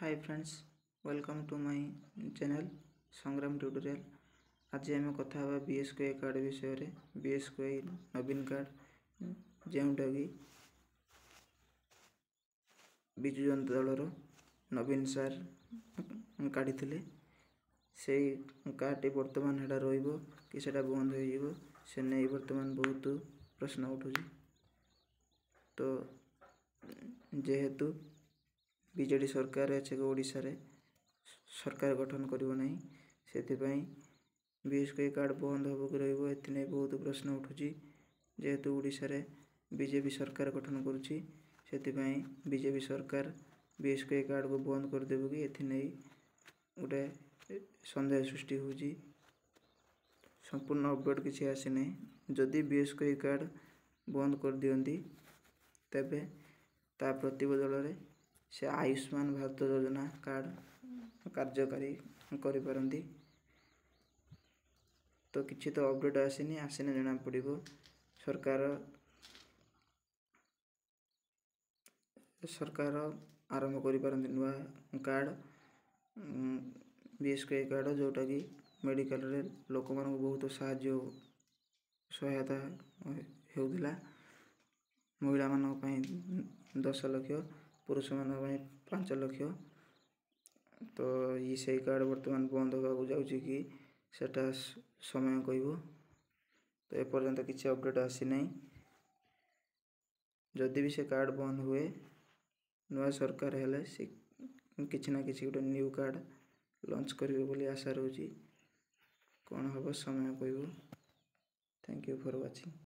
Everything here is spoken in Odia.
Hi friends, welcome to my channel Sangram Tutorial. ଆଜି ଆମେ କଥା ହେବା BSKY card ବିଷୟରେ। BSKY ନବୀନ କାର୍ଡ଼, ଯେଉଁଟାକି ବିଜୁ ଜନତା ଦଳର ନବୀନ ସାର୍ କାଢ଼ିଥିଲେ, ସେଇ କାର୍ଡ଼ଟି ବର୍ତ୍ତମାନ ସେଇଟା ରହିବ କି ସେଇଟା ବନ୍ଦ ହୋଇଯିବ, ସେ ନେଇ ବର୍ତ୍ତମାନ ବହୁତ ପ୍ରଶ୍ନ ଉଠୁଛି। ତ ଯେହେତୁ ବିଜେଡ଼ି ସରକାର ଅଛି ଓଡ଼ିଶାରେ, ସରକାର ଗଠନ କରିବ ନାହିଁ, ସେଥିପାଇଁ BSKY card ବନ୍ଦ ହେବ କି ରହିବ, ଏଥିନେଇ ବହୁତ ପ୍ରଶ୍ନ ଉଠୁଛି। ଯେହେତୁ ଓଡ଼ିଶାରେ ବିଜେପି ସରକାର ଗଠନ କରୁଛି, ସେଥିପାଇଁ ବିଜେପି ସରକାର BSKY କାର୍ଡ଼କୁ ବନ୍ଦ କରିଦେବ କି, ଏଥିନେଇ ଗୋଟେ ସନ୍ଦେହ ସୃଷ୍ଟି ହେଉଛି। ସମ୍ପୂର୍ଣ୍ଣ ଅପଡ଼େଟ୍ କିଛି ଆସିନାହିଁ। ଯଦି BSKY card ବନ୍ଦ କରିଦିଅନ୍ତି, ତେବେ ତା ପ୍ରତିବଦଳରେ ସେ ଆୟୁଷ୍ମାନ ଭାରତ ଯୋଜନା କାର୍ଡ଼ କାର୍ଯ୍ୟକାରୀ କରିପାରନ୍ତି। ତ କିଛି ତ ଅପଡ଼େଟ୍ ଆସିନି, ଆସିଲେ ଜଣାପଡ଼ିବ। ସରକାର ଆରମ୍ଭ କରିପାରନ୍ତି ନୂଆ କାର୍ଡ଼, BSKY card, ଯେଉଁଟାକି ମେଡ଼ିକାଲରେ ଲୋକମାନଙ୍କୁ ବହୁତ ସାହାଯ୍ୟ ସହାୟତା ହେଉଥିଲା। ମହିଳାମାନଙ୍କ ପାଇଁ 10 ଲକ୍ଷ, ପୁରୁଷମାନଙ୍କ ପାଇଁ 5 ଲକ୍ଷ। ତ ସେଇ କାର୍ଡ଼ ବର୍ତ୍ତମାନ ବନ୍ଦ ହେବାକୁ ଯାଉଛି କି, ସେଟା ସମୟ କହିବ। ତ ଏପର୍ଯ୍ୟନ୍ତ କିଛି ଅପଡ଼େଟ୍ ଆସିନାହିଁ। ଯଦି ବି ସେ କାର୍ଡ଼ ବନ୍ଦ ହୁଏ, ନୂଆ ସରକାର ହେଲେ ସେ କିଛି ନା କିଛି ଗୋଟେ ନ୍ୟୁ କାର୍ଡ଼ ଲଞ୍ଚ କରିବେ ବୋଲି ଆଶା ରହୁଛି। କ'ଣ ହେବ, ସମୟ କହିବ। Thank you for watching.